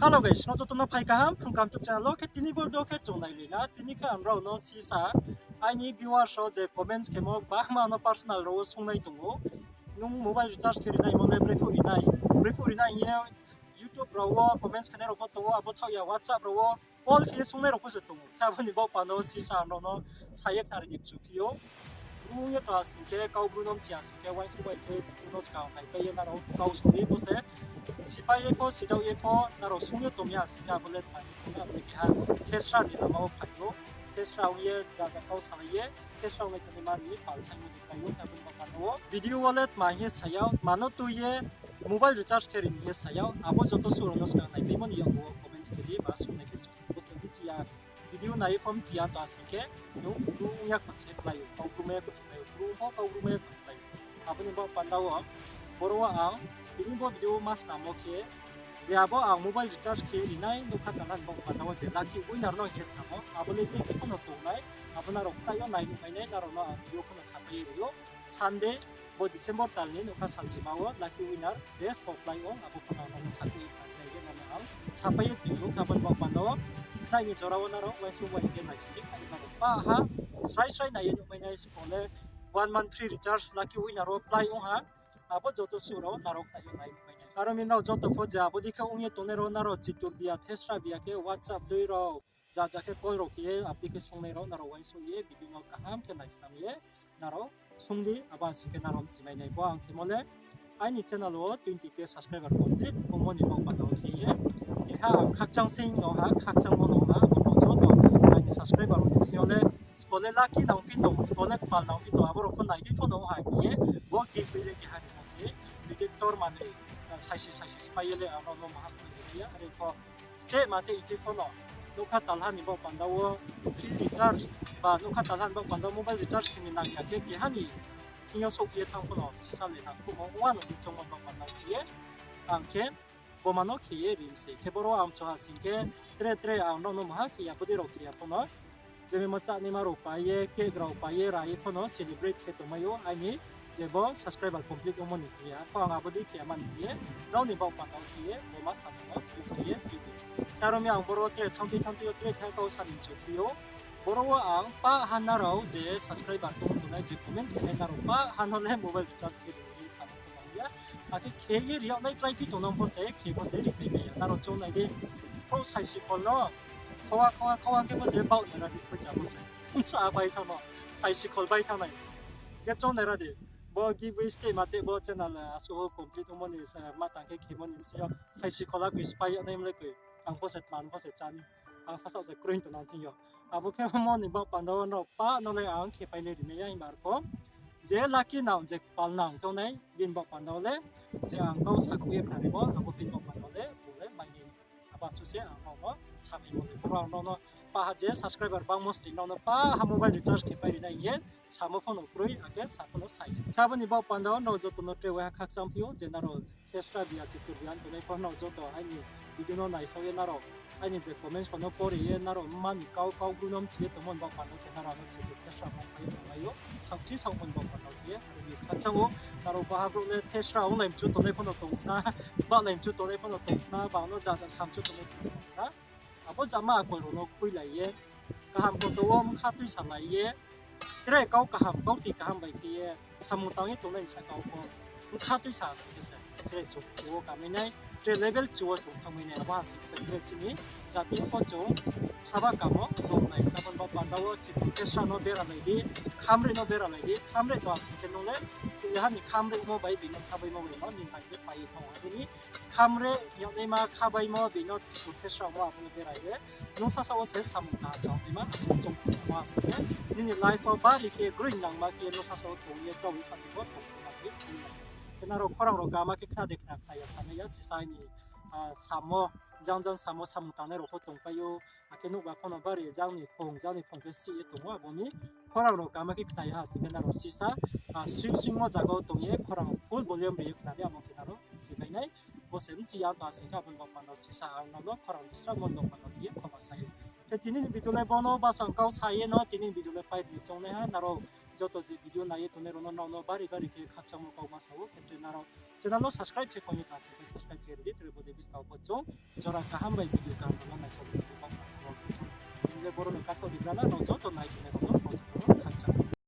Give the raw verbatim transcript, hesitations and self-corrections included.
Hello guys, nrao joto no phai kaham Phrung Kaham YouTube channel wo. Khe tini bo video khe chung nailai na, tini khe ang nrao no sisa aini viewers rao je comments khemo bangma no personal rao wo sungnai tong ou. Nung mobile recharge khe rinaimo le brephuh rinai, brephuh rinai hing ye YouTube rao wo comments khenai rao pho tong ou, abo thaoh ya WhatsApp rao wo call khe ye sungnai rao pho se tong ou. Khe abo ni baoh panda wo sisa ang nrao no sa ye khnari ni mchu phi ou. Bru ong ye tong ha sing khe, kau bru no mchi ya sing khe, uaingsouh bai khe video no skang naipai ye nrao kau sung ye pho se, sipai ye pho, sidaoh ye pho, nrao sung ye tong ya sing khe, abo le tma hing khe, abo le keha thesra ni lama wo phai ou. Thesra ong ye, jaga kau salai ye, thesra ong ye tongnaima ni pal saimo ni phai ou, abo ni baoh panda wo video wo le tma hing ye sa ya, tma no tui ye mobile recharge khe ri ni hing ye sa ya, abo joto suh rao no skang naipaimo ni yakgu wo comments khe di, ba sungnai khe sung, bo se mchi ya, video nai ye pho mchi ya tong ha sing khe, nung bru ong ya khon se plai ou, kau bru mai ya khon se plai ou, bru ong pho kau bru mai ya khon se plai ou. Abo ni baoh panda wo, boro wo ang tini bo video wo ma snamo khe, je abo ang mobile recharge khe rinai nougkha talha ni baoh panda wo je lucky winner no hing ye samo, abo le je khe pho no tongnai, abo nrao khlai yo nai nuhmai nai, nrao no ang video pho no sapai ye ri ou. Sunday, bo December tal ni nougkha salchima wo lucky winner je spot lai ong, abo pho no ang nrao no sapai ye khnari nai ye, nrao no ang sapai ye tong ou. Abo ni baoh panda wo, khnai ni jora wo nrao uaingsouh bai khe naising di, khnai nrao pah ha, srai srai nai ye nuhmai nai, spot le one month free recharge lucky winner wo plai ong ha. Abo joto suh rao nrao khnai yo nai nuhmai nai. Aro mi nrao joto pho je abo dei khe ong ye tongnai rao, nrao chitur bia, thesra bia khe WhatsApp dei rao, ja ja khe call rao khe ye, abo dei khe sungnai rao nrao uaingsouh ye video no kaham khe naisnam ye nrao sung di, abo sing khe nrao mchimai nai. Bo ang khemo le aini channel wo twenty K subscriber complete ongmo ni baoh panda wo khe ye, keha ang khakchang sing no ha, khakchangmo no ha, abo no joto aini subscriber rao ni bsing yo le spot le lucky nangphi tong, spot le kpal nangphi tong, abo rao pho nai di pho no ha hing ye, bo giveaway le keha ni mo se, detector manoi, saisi saisi sphái ye le ang nrao no maha khe ri ya, are pho steh ma tei hing khe pho no, nougkha talha ni baoh panda wo free recharge, ba nougkha talha ni baoh panda wo mobile recharge khe ni nang ya khe keha ni thing yo souhphi ye thanng pho no, sisa le nangkhruhmo ong ya no hing choungmo baoh panda wo khe ye, ang khe boma no khe ye ri mi se. Khe boro ang mchu ha sing khe, tre tre ang nrao no maha khe ya, bodei rao khe ya pho no, je memo chánaima rao pai ye, cake rao pai ye, ra ye pho no celebrate khe tongmai ou aini je bo subscriber complete ongmo ni khe ye. Arpho ang abo dei khe ya mani khe ye, nrao ni baoh panda wo khe ye, boma samung no tui khe ye tui bi se. Khe aro mi ang boro tre thanngtui thanngtui yo tre thang kau sa ni mchu phi ou. Boro wo ang pah ha nrao je subscriber khe ong tongnai, je comments khe nai nrao pah ha no le mobile recharge khe ri ni samung pho nang ya. Akhe khe ye ri yag nai klái phi tong no pho se, khe pho se ri pai mai ya. Nrao choung nai di, khrouh saisi khol no, khowa khowa khowa khe pho se baoh nai ra di, poicha pho se. Bsa bai thanng no, saisi khol bai thanng nai. Khe choung nai ra di, bo giveaway steh ma tei bo channel asuh wo complete ongmo ni, ma tang khe khemo ni bsing yo saisi khol akoi sphái yag nai mlei koi. Ang pho se tma no pho se chá ni. Ang sasaoh se kroi tong nang thing yo. Abo khe mo ni baoh panda wo nrao pah no le ang khe pai le ri mai ya himba arpho je lucky nang, je kpal nang khe ongnai, bini baoh panda wo le je ang kau sakhouh ye khnarimo, abo bini baoh panda wo le bung le mai nai ni. Abo asuh se ang nrao no samaimo le, boro ang nrao no pah ha je subscriber bangmo sning nrao no pah ha mobile recharge khe pai ri nai hing ye samo pho no kroi, akhe sa pho no sai. Khe abo ni baoh panda wo nrao joto no tre waiha khakchang phi ou, je nrao thesra bia, chitur bia ong tongnai pho nrao joto aini video no naisao ye nrao aini je comments rao no pore ye nrao mma ni kau, kau bru no mchi ye tongmo ni baoh panda wo se nrao no chitur thesra pho phai ye tongnai ou, saohchi saohmo ni baoh panda wo khe ye, aro ni khakchang ou, nrao baha brouh le thesra onglai mchu tongnai pho no tong khna, bahlai mchu tongnai pho no tong khna, bang no ja ja sa mchu tongnai pho no tong khna. Abo jama akol rao no khuilai ye, kaham koto wo bkha tuisalai ye, tre kau kaham, kau tui kaham bai khe ye, samung tang ye tongnai ni saka wo pho, bkha tuisa sing khe se, tre chung chu wo kamai nai, tre level chu wo chung thanngmai nai, abo ha sing khe se tre chini jati pho chung haba kamo tongnai. Abo ni baoh panda wo chitur thesra no beralai di, khamre no beralai di, khamre tong ha sing khe nung le, thoi ha ni khamremo bai bini khabaimo bai no ni nang ye pai ye thanng ha ri mi. Khamre yagnaima khabaimo bini chitur thesra mo abo no berai ye. Nung sasaoh wo se samung kaham tangnaima chung pho tong ha sing khe, nini life wo bari khe groi nangma khe nung sasaoh wo tong ye kau ye thani bo tong thangma khe tong nai. Khe nrao khorang rao kama khe khna de khna khna ya sanai ya, sisa ni, ah, samo, jang jang samo samung tangnai rao pho tongpai ou, akhe nouhba pho no bari jang ni phong, jang ni phong khe sih ye tong ou, abo ni khorang rao kama khe khna ya ha sing khe nrao sisa, ah, sring sringmo zaga wo tong ye khorang full volume ri ye khna di, abo khe nrao mchi mai nai. Bo se mchi ya tong ha sing khe abo ni baoh panda wo sisa ang nrao no khorang disramo ni baoh panda wo khe ye khoma sa ou. Khe tini ni video le bo no bsa ang kau sa ye no, tini ni video le pai ri ni choungnaiha, nrao joto je video nai ye tongnai rao no nrao no bari bari khe khakchangmo kauma sa ou, khe tre nrao channel no subscribe khe khong ye tang se khe subscribe khe ri di, tre bo ni buskang pho chung jora kaham bai video kaham rao no naisao ni bo bang khe chung. Tini le boro no kathaoh ri gra na, nrao joto nai tongnai rao no joto no khakchang.